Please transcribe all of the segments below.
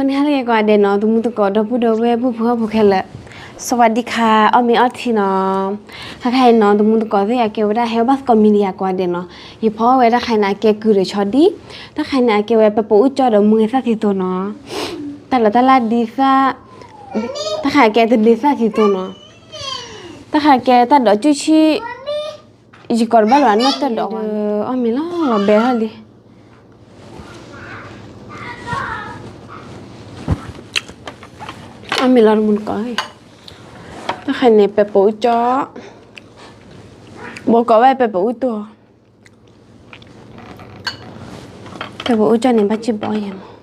န့ၣ်ဟါလၢအဂ့ၤကိးဂၤဒဲးနီၤ သမူသကိးဒီပုၢ်ဒီဝဲၢ် ပုၢ်ဖိဝဲၢ်ဖိခဲလၢာ်, စဝးဒံခါ အီၣ်မ့ၤအီထံနီၤ, ခါခါအံၤနီၤ သမူသကိးသ့ၣ်အကဲဝဲဒၣ်ဟဲဘၣ်သကိး media ကိးဂၤဒဲးနီၤ, ယဖီအီၣ်ဝဲတၢ်ခါအံၤန့ၣ် အကဲကုၤဒီးဆီဒံ, တၢ်ခါအံၤန့ၣ် အကဲဝဲပဲပိာ်အူကၠီဒီးမူဂဲၤသၣ်သံသိနီၤ, တၢ်လီၤတၢ်လၢ်ဒ်သၣ်, တၢ်ခါအကဲတဒ်သၣ်သံသိနီၤ, တၢ်ခါအကဲတၢ်ဒိးကူၣ်ဆံၣ် ယကိးတဘၣ်လၢၤဘၣ်နီၢ်တၢၢ်ဒီးဝဲ, အီၣ်မ့ၤလီၤလီၤဘဲထီၣ်လံ, အီၣ်မ့ၤလီၤတမုၢ်တကိး, တၢ်ခါန့ၣ် ပဲပိာ်အူကၠီ, ဘိကိးဝဲပဲပိာ်အူတိၢ်, ပဲပိာ်အူကၠီန့ၣ် ဘၣ်စံၣ်ဘီယဲမး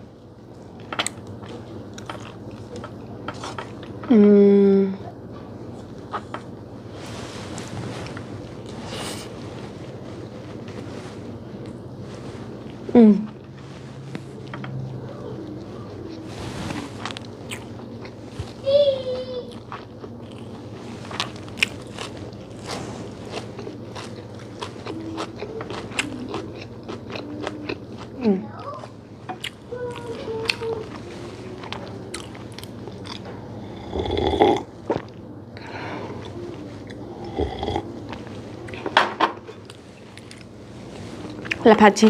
လၢဖးထံ,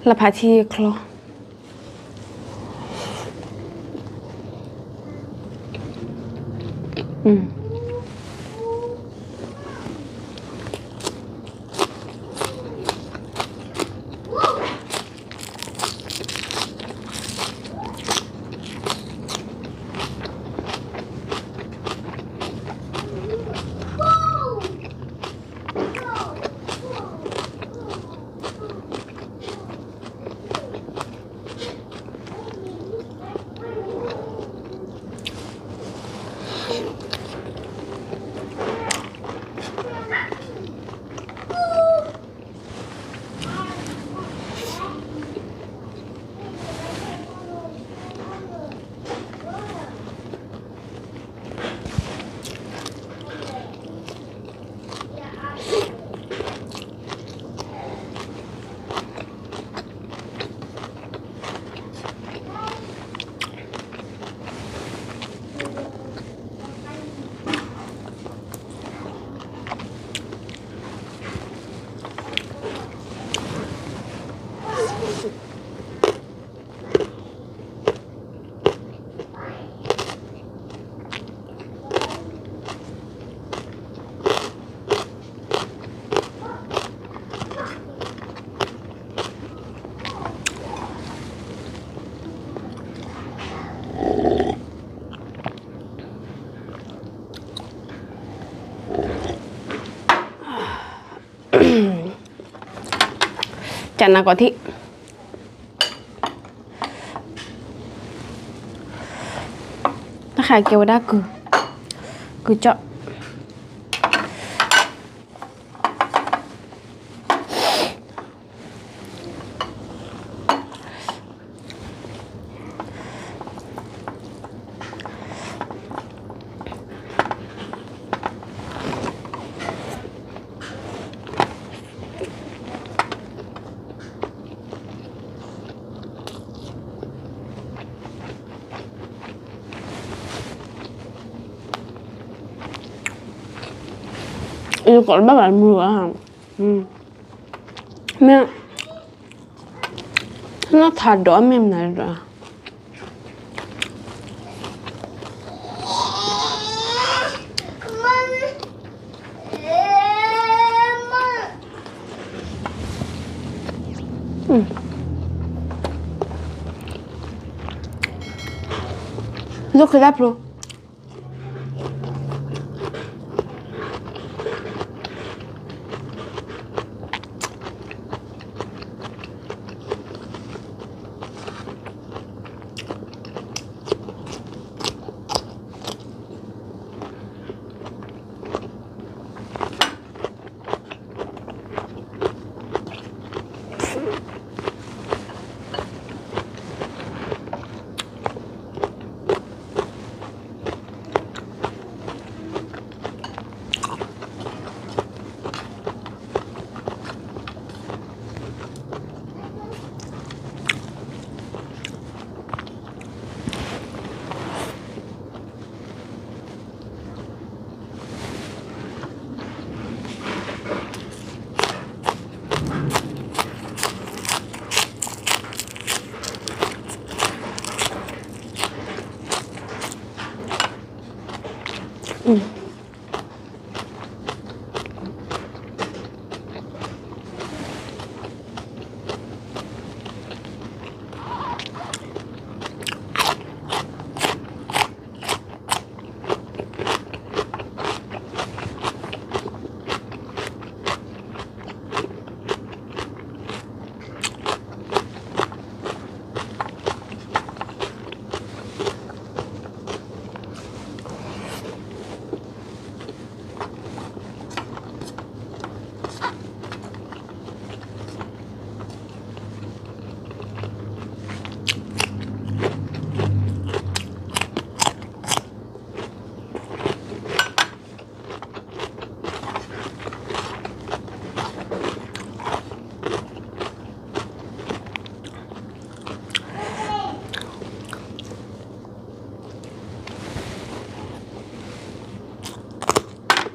လၢဖးထံချီ, ကနၣ်ကီးထံၣ်, တၢ်ဃးကဲဝဲဒၣ်ကုၤ, ကုၤကၠီၣ်. ယကိးဘၣ်ဘၣ်မုာ်ဘၣ်, မ့ၢ်, နီၢ်ထးဒီးမ့ၢ်မနုၤဒီး လိၣ်ခ့တၢ်ဖျိ, ယ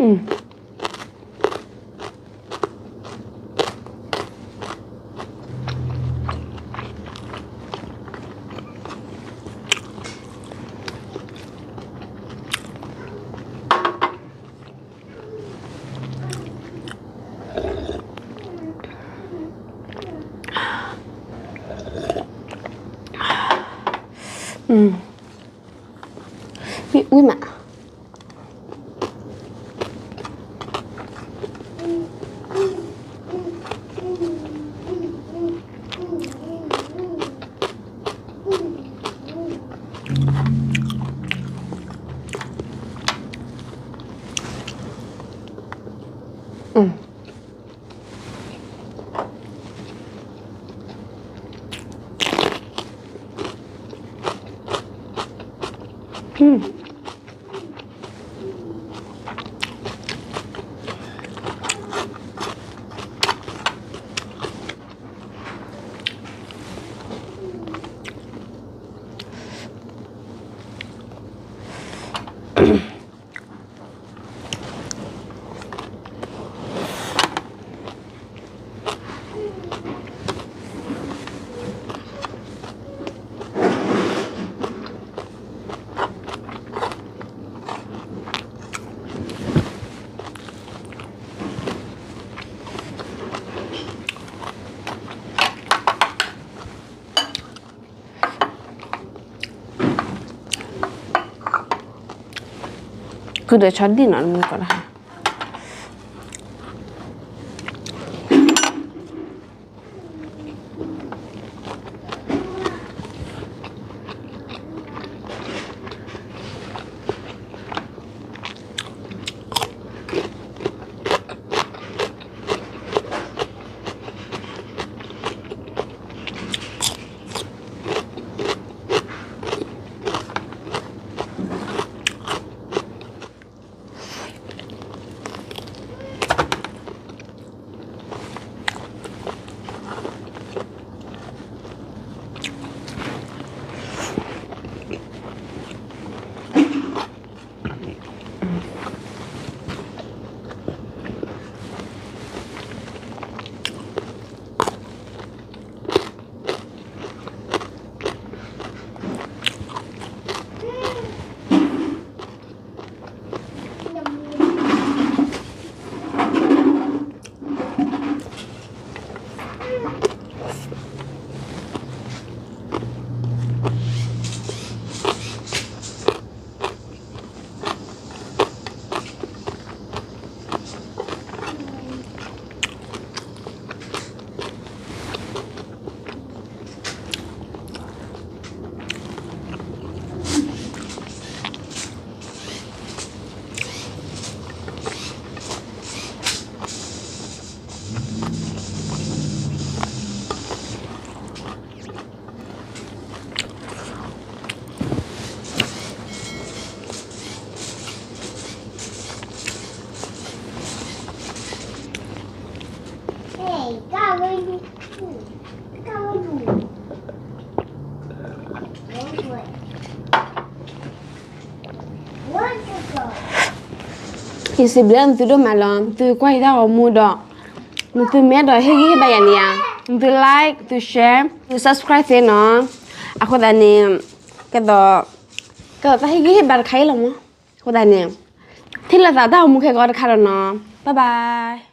อืม อืม ဝံၣ်မး อืม อืม ကုၢ်ဒီးဆီဒံၣ်နီၤ နမုၢ်ကီးတဟါ ယစံးဘျုးနသုဒိၣ်မးလီၤ. နသုကွၢ်ယတၢ်ဂီၤမူဒီး နသုမ့ၢ်အဲၣ်ဒိးဟ့ၣ်ဂံၢ်ဟ့ၣ်ဘါယၤန့ၣ်ဧါ, နသု like, နသု share, နသု subscribe သ့နီၤ. အဃိသတးန့ၣ် ကဲသိး ကဲသိးတၢ်ဟ့ၣ်ဂံၢ်ဟ့ၣ်ဘါတခါအံၤလီၤမး. အဃိသတးန့ၣ် ထံၣ်လိာ်သးတၢ်ဂီၤမူခဲကီတခါဒီးနီၤ. Bye bye.